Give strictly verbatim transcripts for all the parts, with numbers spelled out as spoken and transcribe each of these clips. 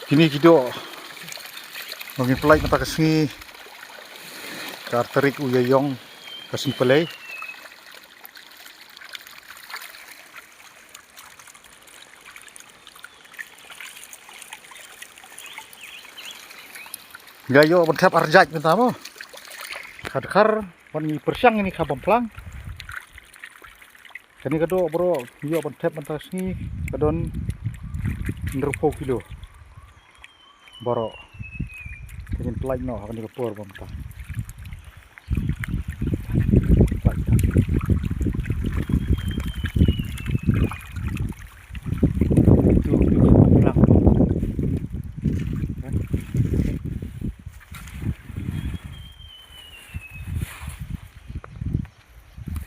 Kine ki doh ba ngin pynlait mynta ka sngi, ka ar tarik u Ïaïong, ka sngi Palei. Ngi la ïoh ban thep ar jait mynta mo. Ka dkhar ban ngi pyrshang ngi kha bam phlang. Kane ka doh baroh ngi ïoh ban thep mynta ka sngi ka don hynriewphew kilo baroh. Te ngin pynlait noh ha kane ka por ba mynta.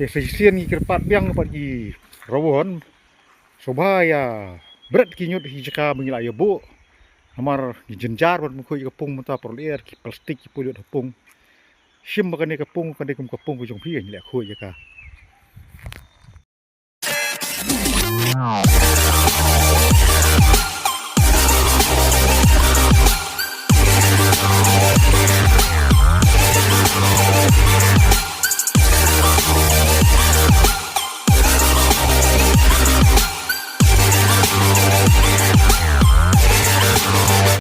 Te sa shisien ngi kyrpad biang bad ki rawon, sngewbha ïa bret ki ñiut ki jaka ba ngi la ïa buh. Namar ngi jynjar ban pynkhuid ïa ka pung mynta, por lyer ki plastik ki pynlut ha pung. Shim ba kane ka pung, kane kum ka pung ka jong phi, ngi leh khuid ïa ka.